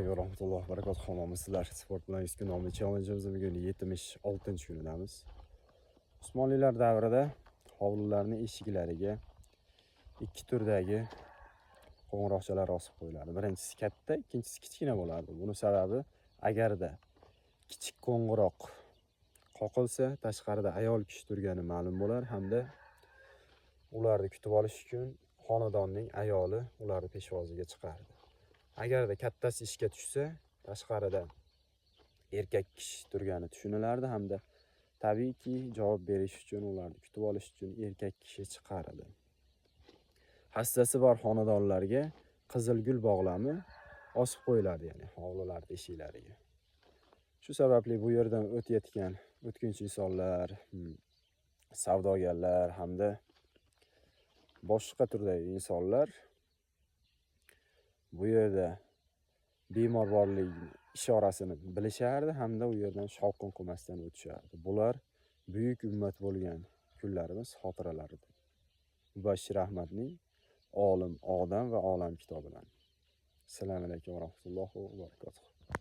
Alaykum va rahmatullohi va barakatuh. Hammamizlar sport bilan 100 kun nomli challenge'imizni bugun 76-kunidamiz. Usmonlilar davrida hovlilarning eshiklariga ikki turdagi qo'ng'iroqchalar osib qo'yiladi. Birinchisi katta, ikkinchisi kichkina bo'lardi. Buni sababi, agarda kichik qo'ng'iroq qoqilsa, tashqarida ayol kishi turgani ma'lum bo'lar hamda ularni kutib olish uchun xonadonning ayoli ularni peshvoziga chiqardi. Agarda kattasi ishga tushsa, tashqarida erkak kishi turgani tushunilardi hamda tabiiyki javob berish uchun, ularni kutib olish uchun erkak kishi chiqar edi. Hassasi bor xonadonlarga qizil gul bog'lami osib qo'yiladi, ya'ni hovlilar eshiklariga. Shu sababli bu yerdan o'tayotgan o'tkinchi insonlar, savdogarlar hamda boshqa turdagi insonlar bu yerda bemor borligini ishorasini bilishardi hamda u yerdan shovqin qilmasdan o'tishardi. Bular buyuk ummat bo'lgan kunlarimiz xotiralaridir. Mubashshir Ahmadning Olim, odam va olam kitobidan. Assalomu alaykum va rahmatullohi va barakatuh.